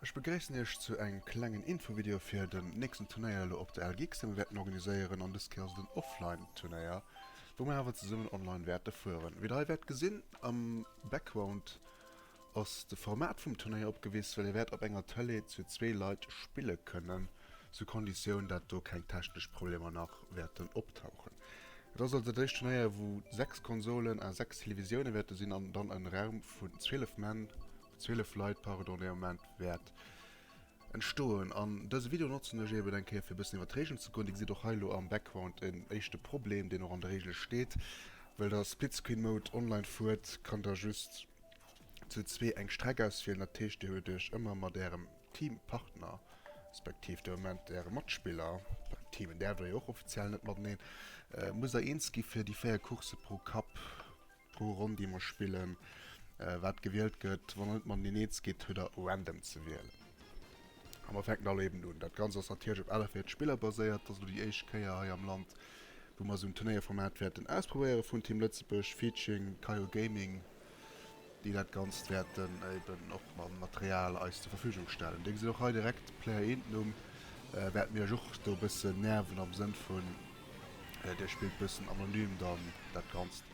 Ech begréissen iech zu engem klengen Infovideo fir den nächsten Turnéier elo op der LGX dee mer wäerten organiséieren an dës Kéier ass et en Offline Turnéier wou mer awer zesummen online wäerte fueren. Wéi der hei wäert gesinn am Background ass de Format vum Turnéier opgewiss well dir wäert op enger Tëlee zu zwee Leit spille kënnen sou Konditioun dat do keng technesch Problemer nach wäerten optauchen. Et ass also dat éischt Turnéier wou 6 Konsolen a 6 Televisioune wäerte sinn an dann en Raum vun 12 Männ 12 Leit, pardon, dee Moment wäert entstoen. An dëse Video notzen ech eben eng Kéier fir e bëssen iwwer d'Reegelen ze goen. Dir gesitt och hei elo am Background en éischte Problem, deen och an de Reegele steet. Well der Splitscreen Mode online fuert, kann der just zu zwee eng Streck auswielen. Dat heescht, dir huet iech ëmmer mat ärem Teampartner, respektiv de Moment äre Matspiller, Teamen däerft der jo och offiziell net mateneen, musst der eens gi fir déi 4 Coursse pro Kapp Pro Ronn déi mer spillen, wat gewielt gëtt. Wann der net mateneen eens gitt, hutt der random ze wielen. A mer fänken elo eben un. Dat Ganzt ass natierlech op 48 Spiller baséiert. Dat ass elo déi éischt Kéier hei am Land, wou mer esou en Turnéierformat wäerten ausprobéiere vun Team Lëtzebuerg featuring Kayo Gaming, déi dat Ganzt wäerten eben och mam Material eis zur Verfügung stellen. Dir gesitt och hei direkt Player 1 Numm. Wäerte mir iech och do e bëssen nerven am Sënn vun, Dir spillt bëssen anonym dann dat Ganzt.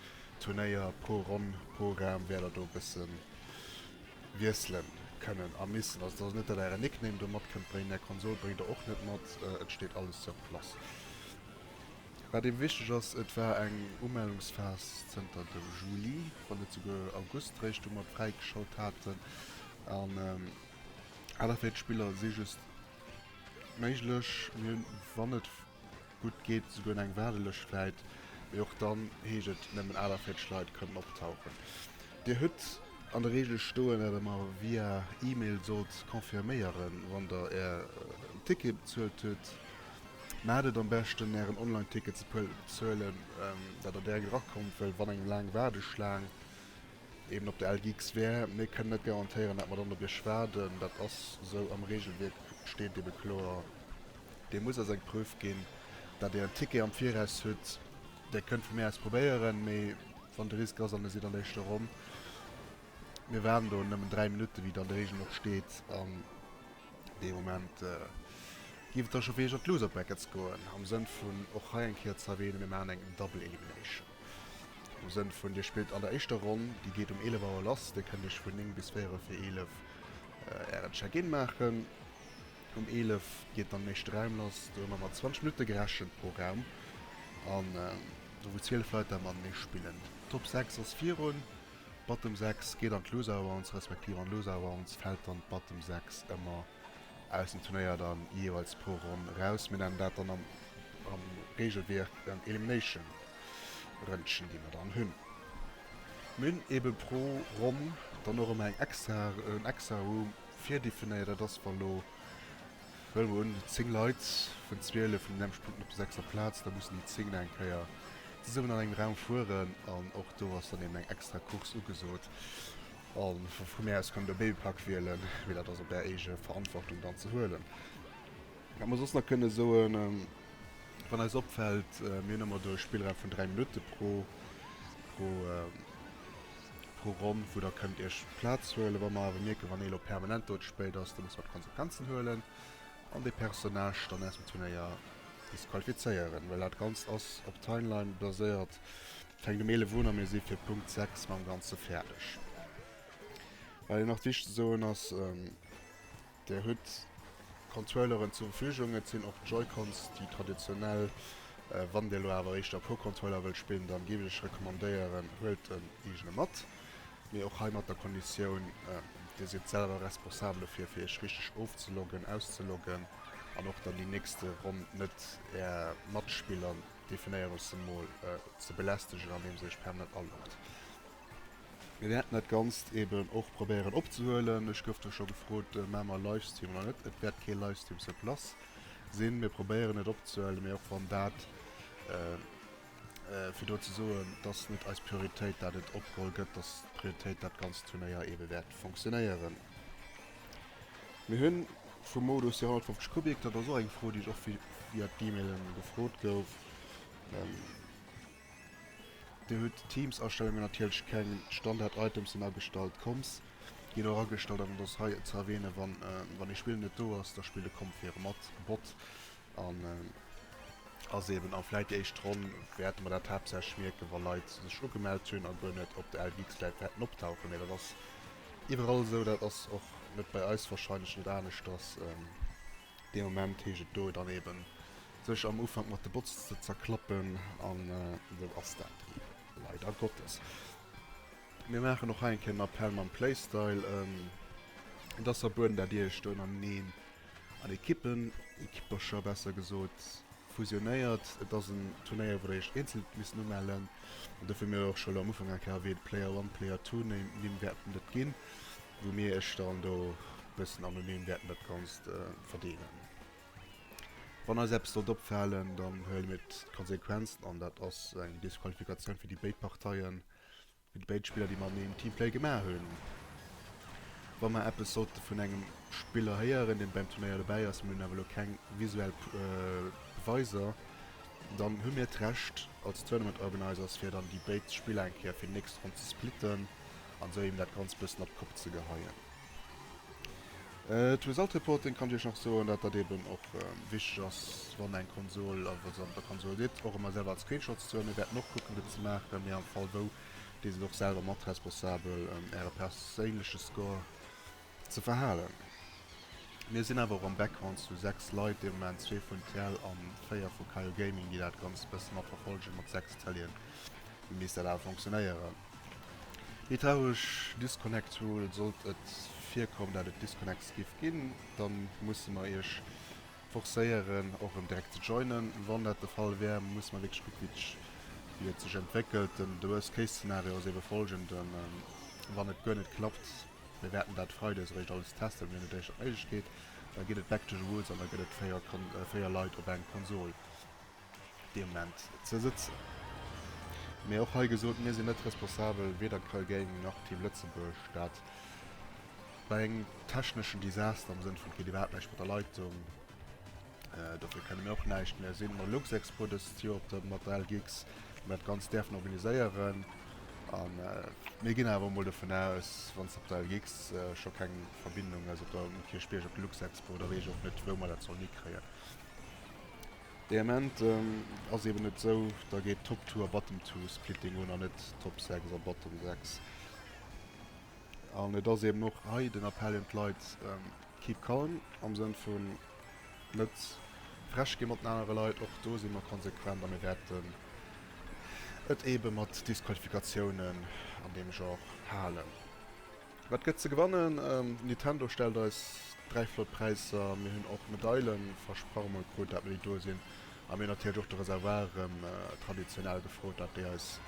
Turnéier pro Ronn, pro Raum wäert der do e bësse wiessele kënnen a missen. Also et ass net, datt der ären Nickname do mat kënnt bréngen, är Konsol bréngt der och net mat, et steet alles sur place. Wat eben wichteg ass, et war eng Umellungsphas zënter dem Juli, wann net souguer August réischt, wou mer et fräigeschalt haten an 48 Spiller si just méiglech. Mir hunn, wann et gutt geet, esouguer eng Waardelëscht vläit, mee och dann heescht et, nëmmen 48 Leit kënnen optauchen. Dir hutt an der Reegel stoen, dat der mer via E-Mail sollt confirméieren, wann der Är Ticket bezuelt hutt. Maacht et am beschten, Ären Online-Ticket ze bezuelen, dat der direkt erakommt, well wann eng laang Waardeschlaang eben op der LGX wär, mir kënnen net garantéieren, dat mer dann op Iech waarden. Dat ass esou am Reegelwierk, steet ebe kloer. Dir musst eis eng Preuve ginn, dat Dir en Ticket am Viraus hutt. Dir kënnt vu mir aus probéieren, mee wann de Risk ass an Dir sidd an der éischter Ronn, mir waarden do nëmmen 3 Minutten, wéi et an der Reegel och steet, an dee Moment géif et da scho fir Iech an d'Loser Brackets goen, am Sënn vun, och hei eng Kéier ze erwähnen, mir maachen eng Double Elimination, am Sënn vun, Dir spillt an der éischter Ronn, déi geet um 11 Auer lass, Dir kënnt Iech vun 9 bis véierel vir 11 Ären Check-in maachen. Um 11 geet dann den éischte Raum lass. Do hu mer mat 20 Minutte gerechent pro Raum an do wou 12 Leit da matenee spillen. D'Top 6 ass virun, d'Bottom 6 geet an d'Loser Rounds, respektiv an d'Loser Rounds fält dann d'Bottom 6 ëmmer aus dem Turnéier dann jeeweils pro Ronn raus. Mir nennen dat dann am Regelwierk en Elimination Rëndchen déi mer dann hunn. Mir hunn ebe pro Ronn dann och ëmmer eng extra, en extra Room Virdefinéiert, dat ass, wa lo, huele mer un, 10 Leit vun 12 hunn den nämmlechte Punkten op der sechster Plaz, da mussen déi 10 nach eng Kéier zesummen an engem Raum fueren an och do ass dann eben eng extra Course ugesot. A vu mir aus kann een do Babypark wielen, mee dat ass op är eege Verantwortung dann ze huelen. Wat mer soss nach kënne soen, wann eis opfält, mir hunn ëmmer do e Spillraum vun 3 Minutte pro, pro, pro Ronn, wou der kënnt iech Plaz huelen. Wa mer awer mierken, wann ee elo permanent do ze spéit ass, da musse mer d'Konsequenzen huelen an dee Personnage dann aus dem Turnéier disqualifizéieren, well dat Ganzt ass op Timeline baséiert, fänkt um 11 un a mir si fir Punkt 6 mam Ganze fäerdeg. Wat een nach wichteg ze soen ass, Dir hutt Controlleren zur Verfügung, et sinn och Joy-Cons, déi traditionell. Wann dir elo awer éischter pro Controller wëllt spillen, dann géif ech iech recommandéieren, huelt en eegene mat. Mee och hei mat der Konditioun, dir sidd selwer responsabel dofir, fir iech richteg ofzeloggen, auszeloggen an och dann déi nächste Ronn net är Matspiller, definéiere ech se mol, ze belästegen, andeems dir iech permanent aloggt. Mir wäerten dat Ganzt eben och probéieren opzehuelen. Ech gouf do scho gefrot, Maache mer e Livestream oder net? Et wäert kee Livestream sur place sinn. Mir probéieren et opzehuelen, mee och wann dat, fir do ze soen, et ass net eis Prioritéit, dat et opgeholl gëtt, et ass d'Prioritéit, dat ganzt Turnéier eebe wäert fonctionnéieren. Mir hunn vum Modus déi 150 Kubik, dat ass och eng Fro, déi ech och via d'E-Mailen gefrot gouf. Dir hutt Teams-Astellungen natierlech keng Standard-Items sinn agestallt, Comms. Ginn och agestallt an et ass hei ze erwähnen, wann wann ee Spiller net do ass, da spillt e Compfere mat Bot an ass eben a vläit déi éischt Ronn wäerte mer dat haaptsächlech mierken, wa Leit sech ugemellt hunn a guer net op der LGX vläit wäerten optauchen. Mee dat ass iwwerall esou, dat ass och net bei eis wahrscheinlech net aneschters. Dee Moment heescht et do dann eben sech am Ufank mat de Bots ze zerklappen an esou ass dat leider Gottes. Mir maachen och hei eng Kéier en Appell mam Playstyle. Et ass verbueden, dat Dir Iech do ënnereneen an Ekippen, Ekippercher besser gesot, fusionéiert. Et ass en Turnéier, wou Der Iech eenzel misst umellen. An dofir hu mir och scho elo am Ufank eng Kéier erwähnt, Player One, Player Two Nimm wäerten et ginn, wou mir Iech dann do e bëssen anonym wäerten dat Ganzt verdeelen. Wann eis eppes sollt opfalen, dann huele mir d'Konsequenzen an dat ass eng Disqualifikatioun fir déi béid Parteien. Fir déi béid Spiller, déi mateneen Teamplay gemaach hunn. Wa mer eppes sollte vun engem Spiller héieren, deen beim Turnéier dobäi ass, mir hunn awer elo keng visuell Beweiser, dann hu mir d'Recht als Tournament Organizers, fir dann déi béid Spiller eng Kéier fir déi nächst Ronn ze splitten an esou eben dat Ganzt bëssen op d'Kopp ze geheien. D'Result Reporting kann ech iech nach soen, dat dat eben och wichteg ass, wann eng Konsol, also wann der op der Konsol sidd, och ëmmer selwer als Screenshots ze hunn. Mir wäerten och kucken dat ze maachen, mee am Fall wou, dir sidd och selwer mat responsabel äre perséinleche Score ze verhalen. Mir sinn awer och am Background zu 6 Leit dee Moment, zwee vun TL an 4 vu Kaio Gaming, déi dat Ganzt bësse mat verfollegen. Mat 6 Telien misst dat awer fonctionnéieren. Déi traureg Disconnect Rule, Sollt et virkommen dat et Disconnects giff ginn, dann musse mer iech forcéieren och erëm direkt ze joinen. Wann dat de Fall wär, musse mer wierklech kucken wéi et sech entwéckelt. Den de Worst Case Szenario ass ebe folgenden, Wann et guer net klappt, mir wäerten dat Freides eréischt alles testen, mir hunn et éischter d'Méiglechkeet, da geet et back to the roots an da gëtt et 4 Leit op eng Konsol. dee Moment ze sëtzen. Mee och hei gesot, mir sinn net responsabel, weder Köln Gaming nach Team Lëtzebuerg, dat bei engem techneschen Desaster am Sënn vun et geet iwwerhaapt näischt mat der Leitung, dofir kënne mir och näischt. Mir sinn mat Luxexpo dëst Joer op der mat der LGX, wou mir dat Ganzt däerfen organiséieren. A mir ginn awer emol dovun aus, wann s op der LGX scho keng Verbindung ass op der um Kierchbierg op der Luxexpo, da weess ech och net, wou mer dat sollen hikréien. Dee Ament ass eben et sou, da geet Top 2 a Bottom 2 Splitting un an net Top 6 a Bottom 6. An et ass eben och hei den Appell un d'Leit, keep calm am Sënn vun net frech gi mat den anere Leit. Och do si mer konsequent a mir wäerten et ebe mat Disqualifikatiounen an deem Genre halen. Wat gëtt ze gewannen? Nintendo stellt eis 3 flott Präisser. Mir hunn och Medailen versprach emol krut, dat mir déi do sinn. A mir hunn natierlech och de Reservoir erëm traditionell gefrot, dat déi eis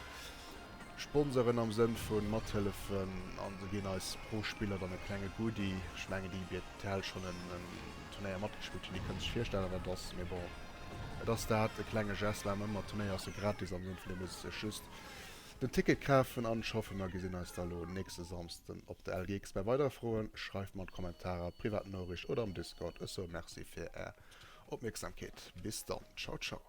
sponsoren am Sënn vu mathëllefen an se ginn eis pro Spiller dann e klenge Goodie. Ech mengen déi BTL schonn en Turnéier matgespillt hunn, déi kënne sech virstellen wat et ass. Mee bon, et ass dat, e klenge Gest, well ëmmer Turnéier ass jo gratis am Sënn vun dir musst iech just Den Ticket kafen an ech hoffe mer gesinn eis da lo nächste Samsden op der LGX. Bei weidere Froen schreift mer an d'Kommentarer, privat Noriicht oder am Discord. Ech soe Merci fir är Opmierksamkeet. Bis dann, ciao ciao.